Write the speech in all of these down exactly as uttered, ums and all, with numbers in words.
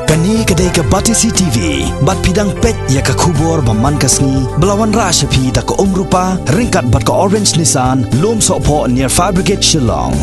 Kane ka dei ka Batesi T V, bad phi dang peit ïa ka khubor ba man ka sngi, ba la wanrah sha phi da ka Umrupa, ryngkat bad ka Orange Nissan, Lum Sohphoh near Fire Brigade Shillong.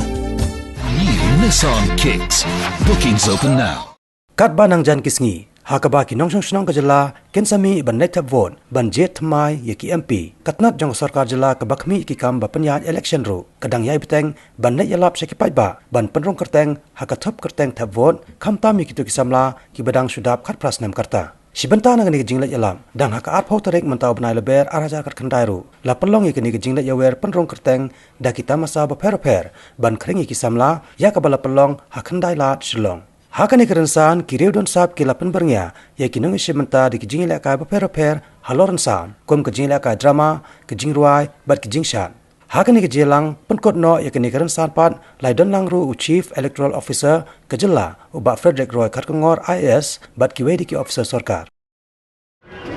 New Nissan Kicks. Bookings open now. Katba nangjan ki sngi, ha kaba ki nongshong shnong ka jylla kin sa mih ban leit thep vote ban jied thymmai ïa ki M P, ka tnat jong ka sorkar jylla kaba khmih ïa ki kam ba pynïaid election ruh ka dang ïai bteng ban leit ïalap sha ki paidbah ban pynrung kyrteng ha ka thup kyrteng thep vote, khamtam ïa kito ki samla kiba dang shu dap khatphra snem ka rta. Shi bynta na kane ka jingleit ïalap, dang ha ka arphew tarik mynta u bnai Lber ar hajar khatkhyndai ruh la pynlong ïa kane ka jingleit ïawer pynrung kyrteng da ki tamasa bapher bapher ban khring ïa ki samla, ïa kaba la pynlong ha Khyndailad, Shillong. Ha kane ka rynsan, ki riew don sap ki la pynbyrngia ïa ki nongïashim bynta da ki jingïalehkai bapher bapher halor rynsan, kum ka jingïalehkai drama, ka jingrwai bad ka jingshad. Ha kane ka jingïalang pynkut noh ïa kane ka rynsan pat, la ïadonlang ruh u Chief Electoral Officer ka jylla, u Bah Frederick Roy Kharkongor, I A S, bad kiwei de ki officer sorkar.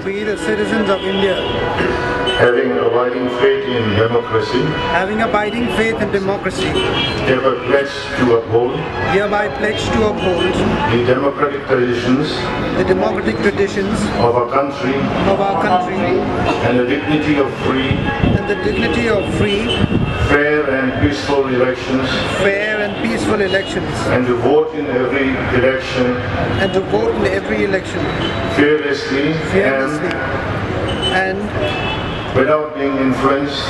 We, the citizens of India, having abiding faith in democracy, having abiding faith in democracy, hereby pledge to uphold, hereby pledge to uphold the democratic traditions, the democratic traditions of our country, of our country, and the dignity of free, and the dignity of free, fair and peaceful elections, fair and peaceful elections, and to vote in every election, and to vote in every election fearlessly, fearlessly, and, and without being influenced,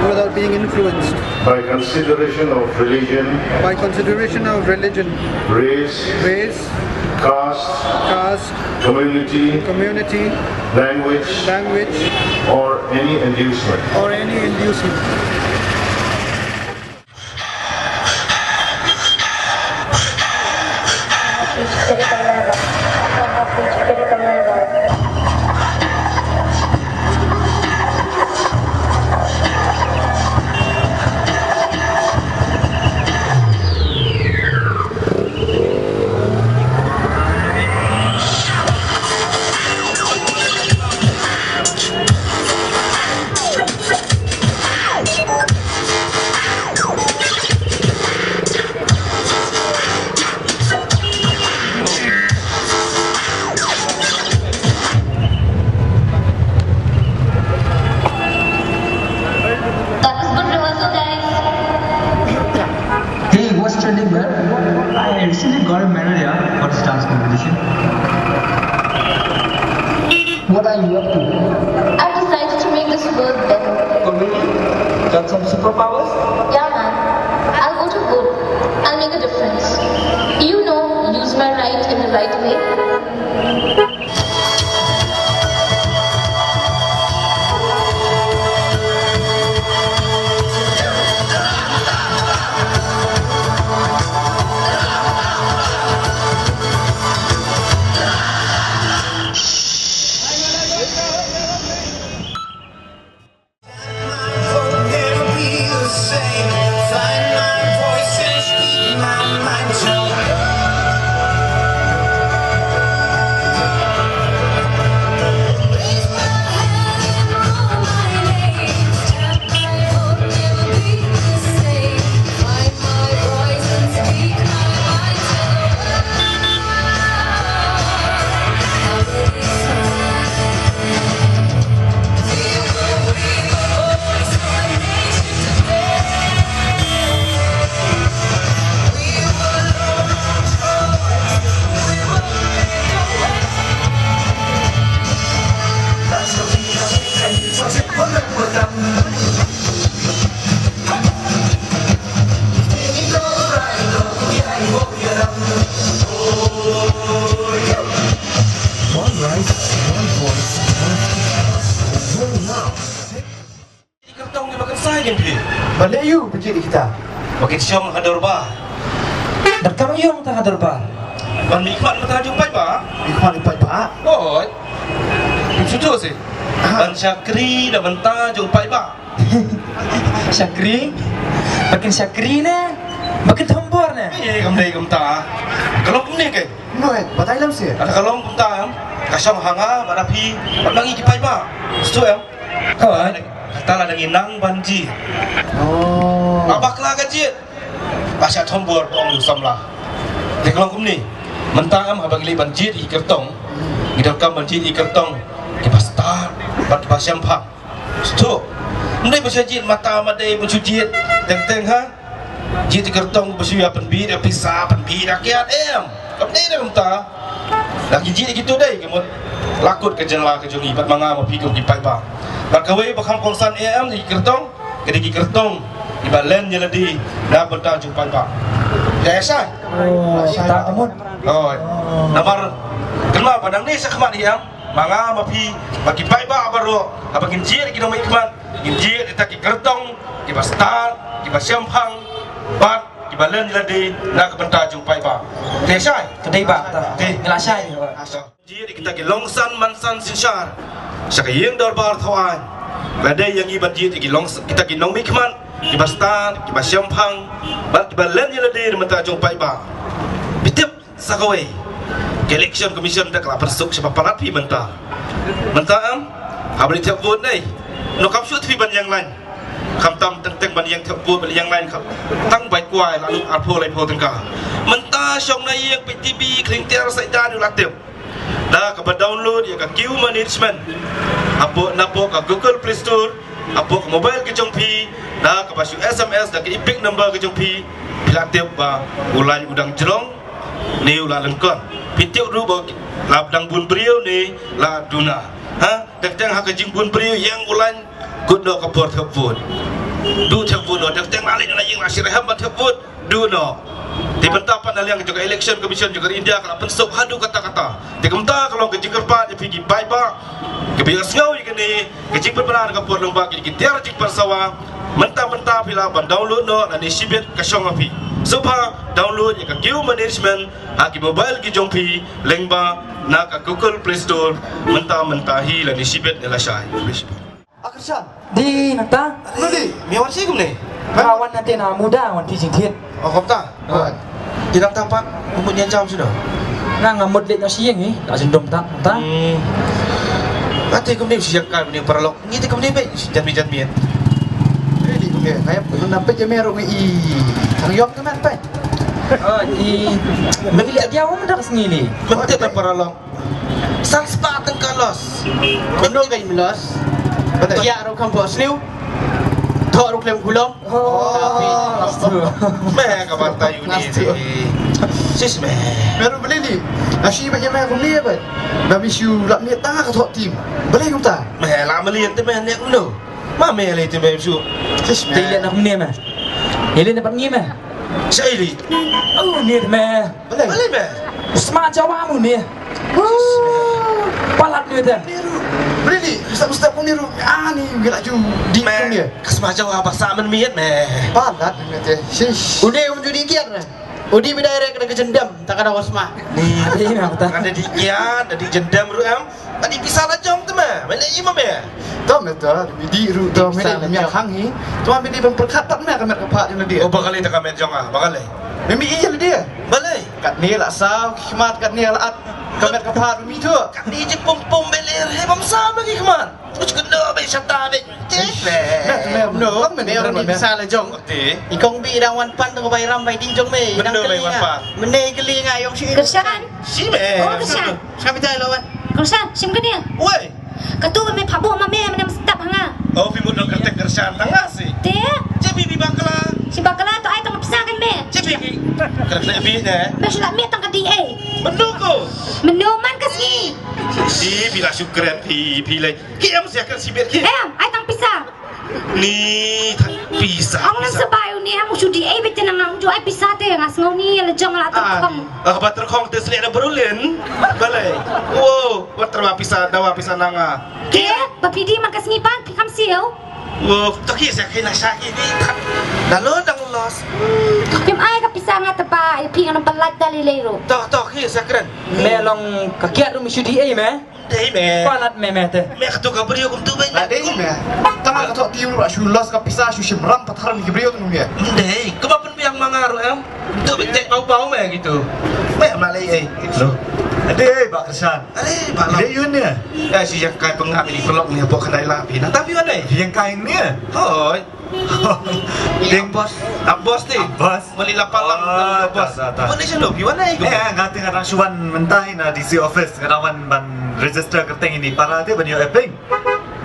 without being influenced, by consideration of religion, by consideration of religion, race, race, caste, caste, community, community, language, language, or any inducement, or any inducement. That was good rehearsal, guys. Hey, what's trending, man? I recently got a medal, yeah, for this dance competition. What are you up to? I've decided to make this world better. Oh, really? Got some superpowers? Yeah, man. I'll go to vote. I'll make a difference. You know, use my right in the right way. One right, one voice, one love. Ki kyrtong kiba kynsai kin phi. Balei ïa u pynjih ïa kita? Ba kin shong ha dorbar. Dang kam ïa u mynta ha dorbar. Ban mihkhmat mynta jong paidbah. Mihkhmat jong paidbah. Oi. Kim shu tu si. Ha. Ban shakri da mynta jong paidbah. Shakri? Ba kin shakri ne? Ba kin thombor ne? Eh, kam dei kumta. Ka long kumne ke. Noi, batai lam si. Lada ka long kumta em, ka shong ha nga bad ha phi bad ma ngi ki paidbah. Shu em. Kawei. Kata lada ngi nang ban jied. Oh. Ba bakla ka jied. Ba shah thombor ba ong u samla. Te ka long kumne. Mynta em haba ngi leit ban jied ïa ki kyrtong, ngi donkam ban jied ïa ki kyrtong kiba stad bad kiba shemphang. Sdang. Ym dei ban shu jied mynta ma dei ban shu jied teng teng ha. Jied ïa ki kyrtong ba shu ïa pynbit ïa pisa, pynbit ïa kiad em. Kam dei, dei mynta. Lada ngi jied ïa kito dei ka mut la kut ka jylla ka jong ngi bad ma nga ma phi kum ki paidbah. Bad kawei ba kham kongsan em ïa ki kyrtong, ka dei ki kyrtong kiba len ïa lade na ka bynta jong paidbah. Ïa shai. Oh, ta ka mut. Oi. Namar kynmaw ba nangne shakhmat hi em, ma nga ma phi, ma ki paidbah baroh, haba ngin jied ïa ki nongmihkhmat, ngin jied ïa kita ki kyrtong kiba stad, kiba shemphang bad kiba len ïa lade na ka bynta jong paidbah. Te shai. Te dei ba ta. Te. Ngi la shai. Jied ïa kita ki longsan mansan synshar sha ka ïing dorbar thawaiñ. Lada ïa ngi ban jied ïa ki long, kita ki nongmihkhmat kiba stad, kiba shemphang bad kiba len ïa lade na ka bynta jong paidbah. Phi tip sa kawei, ka Election Commission da ka la pynsuk sha ba palat phi mynta. Mynta em, haba leit thep vote nei, no kam shu phi ban ïeng lain. Khamtam teng teng ban ïeng thep vote, ban ïeng lain kham. Tang bai kwai la lut arphew laiphew tyngka. Mynta shong na ïing, peit T V, khlieng tiar, sait dan ïa la tep. Da kaba download ïa ka queue management hapoh, napoh ka Google Play Store, hapoh ka mobile ka jong phi, da kaba shu S M S da ka EPIC number ka jong phi, phi la tip ba u lain u dang jrong ne u la lyngkot. Phi tip ruh ba la dang bun briew ne la duna. Ha, teng teng ha ka jingbun briew ïeng u lain, kut noh ka por thep vote. Duh thep vote noh, teng teng la leit na ïing la shyrkhei ban thep vote. Duh noh. Te mynta pat na liang jong ka Election Commission jong ka India ka la pynsuk haduh katta katta. Te kumta ka long ka jingkyrpad ïa phi ki paidbah, kaba ïohsngew ïa kane ka jingpynbna ka por lyngba ki, ki tiar jingpynsawa. Mynta mynta phi lah ban download noh lane shibit ka shong ha phi. Sngewbha download ïa ka queue management ha ki mobile ki jong phi lyngba na ka Google Play Store mynta mynta hi lane shibit ne lashai. A Kyrshan. Dei nangta. Dei, me wan shi kumne? Nga wan nangta na muda wan ti jingthied. Oh, kumta. Oh. Dei nangta pat, mut ïa jam shuh. Nga nga mut leit noh sha ïing hi, la jingdum ta, ta. Hmm. Ate kumne shi ïa kai kumne paralok. Ngi te kumne peit, shi jan mi jan mi. Dei kumne, nga ïap kumne peit ïa me ruh ngi i. Tang ïong kumne peit. Oh, i. Me leit ïa u mynta ka sngi ni. Me te paralok. San spah tyngka loss. Kumno ka im loss? Ïa ruh kham pok sniew. Thoh ruh khlem kulom. Oh. Me ka batai uni. Sis me. Me ruh beli ni. Ashi ba ïa me kumne ba. Ba mi shu lap ni tang ka thoh tim. Beli kumta. Me la meli te me ne kumno. Ma me le te me shu. Sis me. Te ïa na kumne me. Ïa le na pap ni me. Shairi. Oh, ni me. Balei? Balei me? Sma Jawa mu ni. Palat ni te. Balei ni? Ustaz ustaz mu ni ru. Ah ni gila ju di me. Sma Jawa ba sa men miet me. Palat ni te. Shish. Udah um judi kiat. Udi bi direct na ka jendam, tak ada wasma. Ni. Ada ni apa tak? Ada di kiat, ada di jendam ru em. Tadi pisa la jong te me. Mane i ma me. To me to, mi di ru to me. Pisa la jong. Khang hi. To me di ban pyrkhat pat me ka met ka phad jong dia. Oh, bakal ita ka met jong ah, bakal. Me mi iya dia. Balei? Katne la saw ki khmat, katne la at. Ka met ka phad mi tu. Katne je pum pum bele he bam sa ma ki khmat. Uch kendo be shata be. Te. Me me no me ne ru ni pisa la jong. Te. I kong bi dang wan pan to bai ram bai ding jong me. Dang kali nga. Me ne kali nga yong shi. Kyrshan. Shi me. Oh, Kyrshan. Sa bitai lawan. Kyrshan, shim kane. Woi. Katu me phabu ma me, me nam stap hanga. Oh, phi mut dong kyrteng Kyrshan tang nga si. Te? Che bi bi bakla. Si bakla to ai tang pisa kan me. Che bi bi. Kyrteng bi ne. Me sila me tang ka D A. Menu ko. Menu man ka sngi. Si bi la shukret phi phi lai. Ki em sia kan si ber ki. Em, ai tang pisa. Ni pisa. Ong nan sabai u ni ha mu shu di ai bete nang ong ju ai pisa te nga sngew ni la jong la terkhong. Ah, ba terkhong te sle na berulin. Balai. Wow, wat terwa pisa dawa pisa nanga. Ke, ba pidi man ka sngi pan pi kam siu. Wow, toki sa kena saki ni. Dalo dang los. Pim ai ka pisa nga teba ai pi ngan pelat dali leiru. To toki sa kren. Me long ka kiat ru mi shu di ai me. Dei me. Palat me me te. Me katu ka briew kumtu be. La dei me. Tama ka thok tiu ra shu los ka pisa shu shim ram pathar mi ki briew tu me. Dei, ka ba pynbiang ma nga ruh em. Tu be tek bau bau me gitu. Me ma lei ei. Lo. Dei ba Kyrshan. Are ba lo. Dei yun ne. Eh si yak kai pengap ni pelok ni pok kandai la pi. Na tapi wan dei. Yang kai ni. Hoi. Ding bos. Am bos te. Am bos. Mali la palang. Oh, bos. Ta, ta, ta. Mana sih lo? Gimana itu? Eh, nga te nga dang shu wan mynta hi na D C office, nga dang wan ban register kyrteng ïa i para te ban ïoh Epic.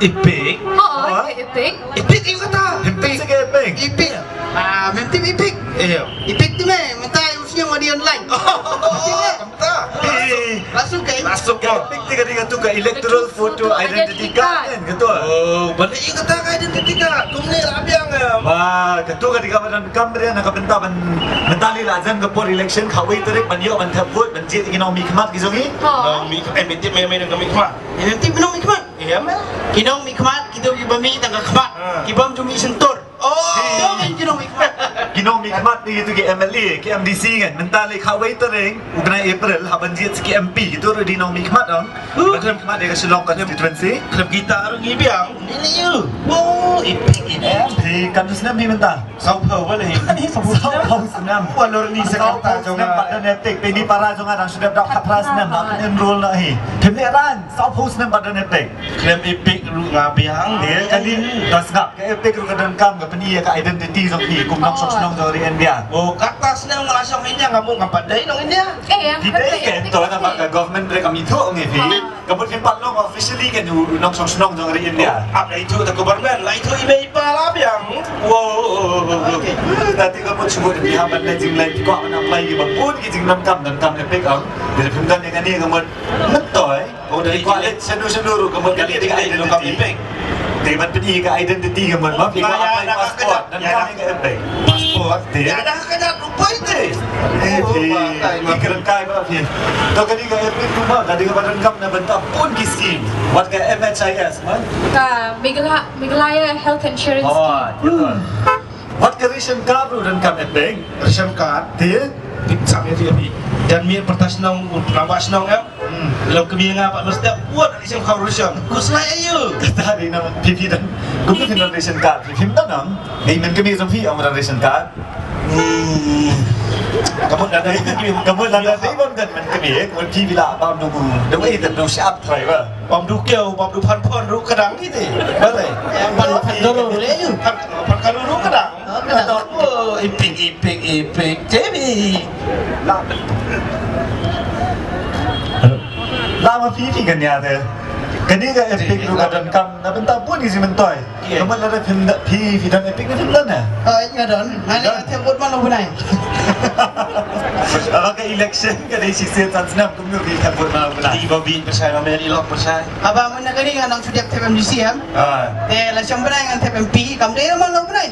Epic? Oh, oh, Epic. Epic ïa kata. Epic seh Epic. Epic. Ah, mem tim Epic. Iya. Epic tu meh, mynta u sngewbha di online. Oh, mynta. Eh. Masuk ke? Masuk ke. Epic te ka dei katu ka electoral photo identity card kan, katu. Oh, balik ïa kata ka identity card. Kumne la biang em. Wah, katu ka dei kaba donkam bad na ka bynta ban, mynta lei la jan ka por election, khatwei tarik ban ïoh ban thep vote, ban jied ïa ki nongmihkhmat ki jong ngi. Oh. Nongmih, eh, mynta meh meh nongmihkhmat. Ïa, tip nongmihkhmat. Ïa, meh. Ki nongmihkhmat, kito kiba mih tang ka khmat. Ah. Ki bym ju mih shyntur. Oh. Kito ki nongmihkhmat. Ki nongmihkhmat ne kito ki M L A, ki M D C kan. Mynta lei khatwei tarik, u bnai April, hap ban jied sa ki M P, kito ruh dei nongmihkhmat ong. Huh. Ba nongmihkhmat ïa ka Shillong constituency. Khlem kita ruh ngi biang, dei lei ïa. Oh, Epic, Epic. Eh, phi katno snem phi mynta? Sawphew ba lei. Sawphew snem. Sawphew snem. Wa lor ni sa kata jong nga. Sawphew snem bad don Epic, phi ni para jong nga dang shu dep dap khatphra snem, la pyn-enroll noh hi. Phim leh ran, sawphew snem bad don Epic. Khlem Epic ruh nga biang. Ïa, kali, ka sngap, ka Epic ruh ka donkam, ka pyni ïa ka identity jong phi kum nongshong shnong jong ri India. Oh, kata snem nga la shong India, nga mut ngam pat dei nong India. Eh, phi dei kan, to namar ka government re kam ithuh ngi phi. Ka mut phim pat long officially kan u nongshong shnong jong ri India. Ap la ithuh ta government, la ithuh i mei i pa la biang. Wow. Okay. Tati ka mut shu mut phi hap ban leh jingleh, phi kwah ban apply kiba bun ki jingdonkam, donkam Epic ong. Dei phim don ïa kane ka mut. Myntoi. Oh, dei kwah leit shano shano ruh ka mut ka dei ka identity. Dei ban pyni ka identity ka mut, ma phi kwah apply passport, donkam ïa ka Epic. Passport. Dei. Ïa da ka ïa rupai te. Eh, phi, phi kren kai ba phi. To ka dei ka Epic tu ma, ka dei kaba donkam na bynta bun ki scheme. Wat ka M H I S ma. Ka Meghala-, Meghalaya Health Insurance Scheme. Oh, gitu. Wat ka ration card ruh donkam Epic. Ration card. Te? Tip sam ïa phi. Jan mih pyrta shnong, rangbah shnong em. Hmm. Lem kmie nga pat mesti buat ration card ration. Ku slai ayu. Kata dei na phi phi don. Kum phi don ration card. Phi phim don em. Dei men kmie jong phi ong don ration card. Hmm. Kamu dah dah kamu dah dah dei bam don men kmie. Kamu phi phi la bam du. Dei dei du siap try ba. Bam du kiew, bam du phan phan ruh ka dang ite. Balei? Phan phan doro le yu. Phan phan ka ruh ka dang. Oh, Epic, Epic, Epic. Te mi. La ma phi phi kan ïa te. Kane ka Epic ruh ka donkam na bynta bun ki jingmyntoi. Ka mut lada phim da, phi phi don Epic ne phim don ne? Ai, nga don. Nga ne nga thep vote man u bnai. Aba ka election ka dei shisien san snem kumno phi thep vote man u bnai. Dei ba phi pyrshai ma, meri lok pyrshai. Aba mynta kane nga nang shu dep thep M D C em. Ah. Te la shong bnai ngan thep M P, kam dei man u bnai.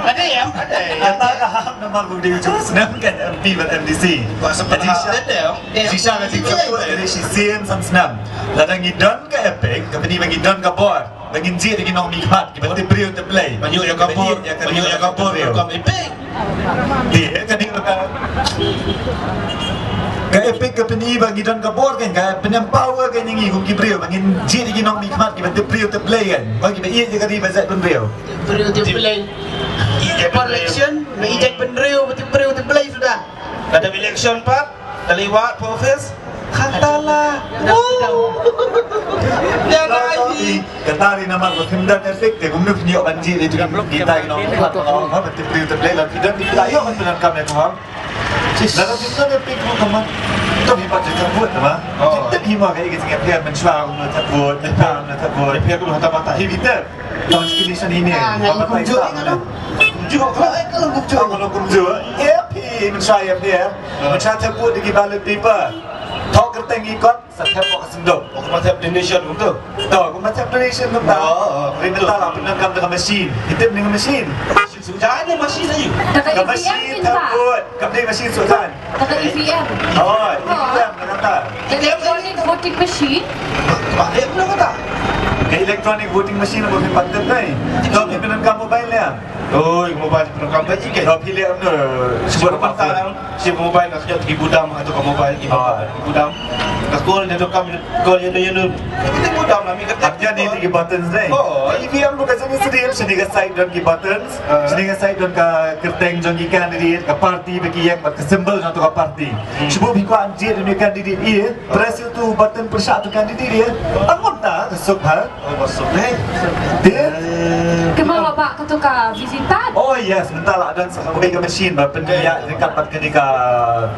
Ka dei em? Kata ka hap namar ba u dei u juh snem kan M P bad M D C. Ba sa pynhap dei em? Shisha ka jingthep vote ka dei shisien san snem. Lada ngi don ka Epic, ka pyni ba ngi don ka bor. Ba ngin jied ïa ki nongmihkhmat kiba tip briew tip Blei. Ba ïoh ïa ka bor, ba ïoh ïa ka bor rukom Epic. Te ka dei ka, ka Epic ka pyni ba ngi don ka bor kan, ka pyn-empower kan ïa ngi kum ki briew ba ngin jied ïa ki nongmihkhmat kiba tip briew tip Blei kan. Ba kiba ïeit ïa ka ri ba jaitbynriew. Tip briew tip Blei. Ïeit ïa ka election, ba ïeit ïa ka jaitbynriew, ba tip briew tip Blei suda. Ka dep election pat. Ka leit wad pa office. Kata la. Ïa, dai. Kata ri namar ba phim don Epic te kumno phin ïoh ban jied ïa tu kita ki nongmihkhmat ba nga ong ha, ba tip briew tip Blei, la phi don phi la ïoh ban pyndonkam ïa ka hok. Lada phim don Epic ruh ka mut. To phi pat thep vote ma. Phi tip hi ma kaei ka jingïapher mynshwa kumno thep vote, mynta kumno thep vote. Ïapher kumno hata mata hi phi tip. Constitution hi ne. Ah, nga kumjuh, nga kumjuh. Kumjuh, kumjuh. Kumjuh. Eh, phi, mynshwa ïapher. Mynshwa thep vote da ki ballot paper. Thok kyrteng ki kot, sa thep ha ka synduk. Oh, kumba thep donation kumto. To, kumba thep donation kumta. Oh, oh. Ri mynta la pyndonkam da ka machine. Hi tip ne ka machine. Machine suh jan ne machine ayu. Da ka machine thep vote. Kam dei machine suh jan. Ka E V M. Oh, E V M na kata. Electronic voting machine. Ba, eh, na kata. Ka electronic voting machine ba phi pat tip nai. To phi pyndonkam mobile ne? Oi, mobile pyndonkam ba ïa ke. To phi leh kumno. Shu pyndonkam, shu mobile ka kjut ki budam, hato ka mobile ki budam. Ka call ïa uto kam, call ïa uto ïa uno. Kita ko dam la mi ka. Ap ïa ni ki buttons ne. Oh. Ki E V M ruh ka jong ngi sdang, shane ka side don ki buttons. Ah. Shane ka side don ka kyrteng jong ki candidate, ka party ba ki ïeng bad ka symbol jong uto ka party. Hmm. Shu buh phi kwah jied ïa une u candidate ïa, press ïa uto u button pyrshah uto u candidate ïa. Tang kumta ka suk ha. Oh, ka suk ne. Te? Kumno ba kato ka V V pad? Oh yes, mynta la don sa kawei ka machine ba pynïaid ryngkat bad kane ka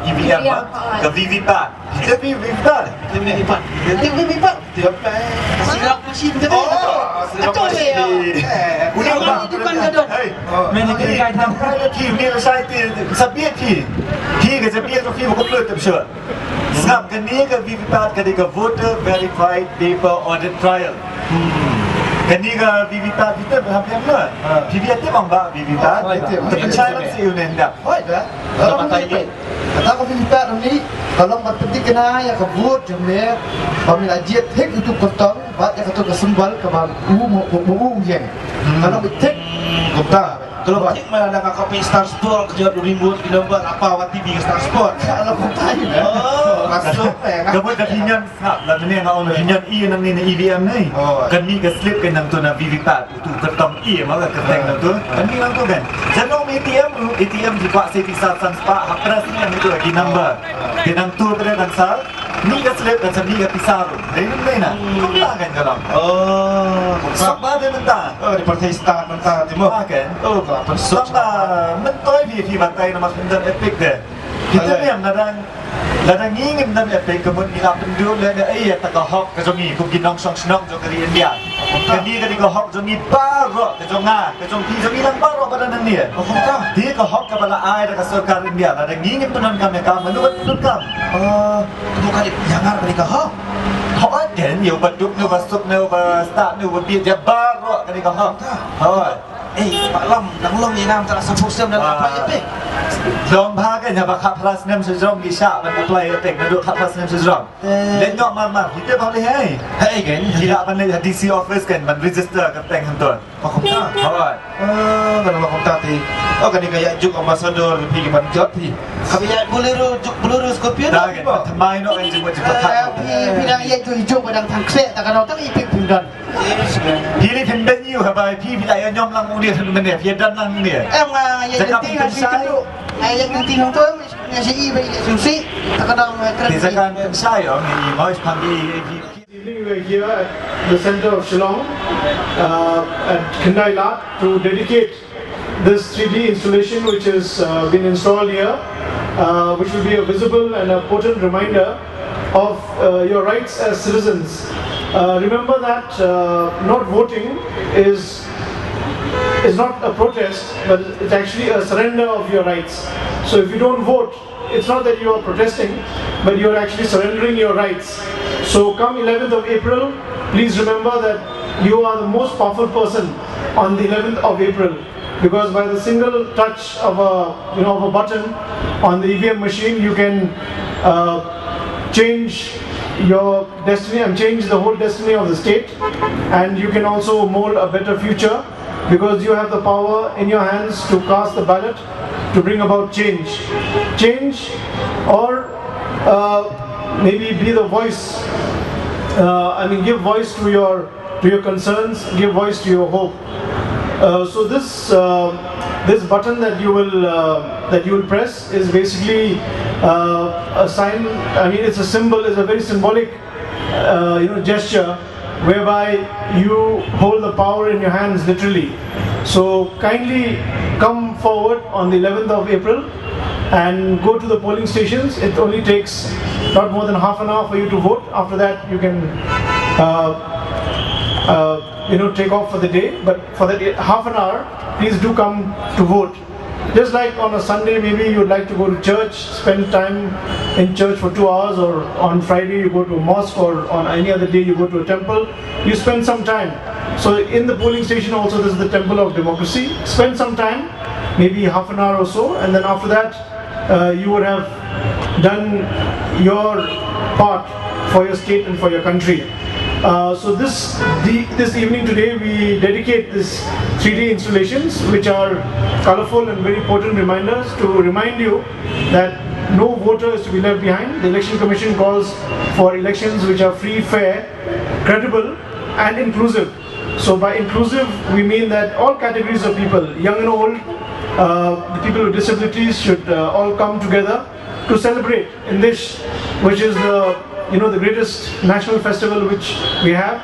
E V M, E V M, ha? Oh. Ka V V pad. Ka V V pad. Ka V V pad. Ka V V pad. Ka Xerox machine ka. Oh, Xerox machine. Hey. Uno ba. Hey. Mene kiri kai tam. Ki ni la sai ti, sa bit ki. Ki ka sa bit ki ko plut tam sure. Sngap, kane ka V V pad ka dei ka Voter Verified Paper Audit Trail. Hmm. Kane ka V V pad kita berhap yang na. Ha. V V pad te bang ba V V pad. Oh, ite. Te pynshai lang sha u ne hynda. Oh, ite. Kata ka V V pad ni ka long ban pynthikna ïa ka vote jong me ba me la jied thik uto u kyrtong bad ïa kato ka symbol kaba u mo u ïeng. Hmm. Ka long thik. Kumta. Ka long thik, ma lada nga copy star sport, ka jot u remote, ki number, apa wat T V ka star sport. Ka long kumta ïa. Oh, masuk, eh, ka. Ka buh da phi ñion sngap, la mynne nga ong la phi ñion i nangne na E V M ne. Oh. Kan mih ka slip kan nangto na V V pad, uto u kyrtong i, ma ka kyrteng nangto. Kan mih nangto kan. Jan ong A T M, A T M ki kwah sa pisa san spah, ha press ne nangto ki number. Ki nangto ka dei kan sa. Mih ka slip kan sa mih ka pisa ruh. Dei mynta na. Hmm. Kumta kan ka long. Oh, kumta. Sngap ba dei mynta. Oh, dei pyrthei start mynta te mo. Ah, kan. Oh, ka la pynsuk. Sngap ba myntoi phi, phi batai namar phi don EPIC te. Kita ni am nadang, nadang ngi ngim don EPIC, ka mut ngi la pynduh leh ïa kata ka hok ka jong ngi kum ki nongshong shnong jong ka ri India. Kumta. Kane ka dei ka hok jong ngi baroh, ka jong nga, ka jong phi, jong ngi lang baroh ba don hangne. Oh, kumta. Dei ka hok kaba la ai da ka sorkar India, lada ngi ngim pyndonkam ïa ka, mano ban pyndonkam? Oh, kumta ka dei, ïa nga ka dei ka hok. Hok, kan, ïa uba duk ne, uba suk ne, uba stad ne, uba bieit, ïa baroh ka dei ka hok. Kumta. Hooid. Eh, Bah Lam, nang long ïa nga mynta la san phew snem nang apply EPIC. Long bha, kan, haba khatphra snem sha jrong ki shah ban apply EPIC, naduh khatphra snem sha jrong. Eh. Leit noh mar mar, hi te bha lei hei. Hei kan. Ki lah ban leit ha D C office kan, ban register kyrteng hangto. Oh, kumta. Hooid. Oh, kan long kumta te. Oh, kane ka ïa juk ambassador phi ki ban jot phi. Ka ïa Bolero, juk Bolero Scorpio. Da kan, thymmai noh kan, jingmut jingpyrkhat. Eh, phi, phi dang ïa juk, juk ba dang thang khleh, ta ka dang tang ïa phi phi don. Phi lei phin beiñ ïa u haba phi, phi la ïa ñiom lang u dei mynne, phi ïa don lang mynne. Em, nga ïa jaka phi pynshai. Nga ïa ïa ti nong tu, nga sha i ba ïa shu si, ta ka dang, eh, kren. Te jaka pynshai ong i, moi phan i, i, i. Evening, we're here at the center of Shillong, uh, at Khyndai Lad to dedicate this three D installation which has, uh, been installed here, uh, which will be a visible and a potent reminder of, uh, your rights as citizens. Uh, remember that, uh, not voting is, is not a protest, but it's actually a surrender of your rights. So if you don't vote, it's not that you are protesting, but you are actually surrendering your rights. So come eleventh of April, please remember that you are the most powerful person on the eleventh of April, because by the single touch of a, you know, of a button on the E V M machine, you can, uh, change your destiny and change the whole destiny of the state, and you can also mold a better future, because you have the power in your hands to cast the ballot to bring about change. Change, or, uh, maybe be the voice, uh, I mean, give voice to your, to your concerns, give voice to your hope. Uh, so this, uh, this button that you will, uh, that you will press is basically, uh, a sign. I mean, it's a symbol, it's a very symbolic, uh, you know, gesture whereby you hold the power in your hands, literally. So kindly come forward on the eleventh of April and go to the polling stations. It only takes not more than half an hour for you to vote. After that, you can, uh, uh, you know, take off for the day. But for that half an hour, please do come to vote. Just like on a Sunday, maybe you'd like to go to church, spend time in church for two hours, or on Friday you go to a mosque, or on any other day you go to a temple, you spend some time. So in the polling station also, this is the temple of democracy. Spend some time, maybe half an hour or so, and then after that, uh, you would have done your part for your state and for your country. Uh, so this the, this evening today, we dedicate this three D installations, which are colorful and very potent reminders to remind you that No voter is to be left behind. The Election Commission calls for elections which are free, fair, credible, and inclusive. So by inclusive, we mean that all categories of people, young and old, uh, the people with disabilities should uh, all come together to celebrate in this, which is the you know the greatest national festival which we have,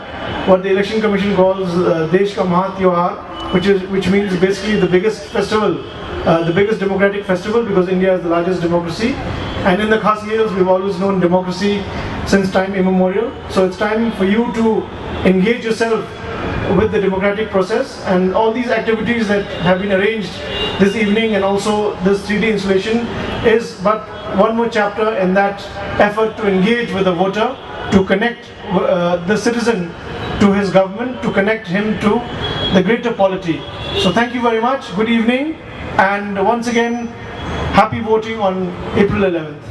what the Election Commission calls uh, Desh Ka Maha Tyohar, which is which means basically the biggest festival, uh, the biggest democratic festival, because India is the largest democracy, and in the Khasi Hills we've always known democracy since time immemorial. So it's time for you to engage yourself with the democratic process, and all these activities that have been arranged this evening and also this three D installation is but one more chapter in that effort to engage with the voter, to connect uh, the citizen to his government, to connect him to the greater polity. So thank you very much, good evening, and once again, happy voting on April eleventh.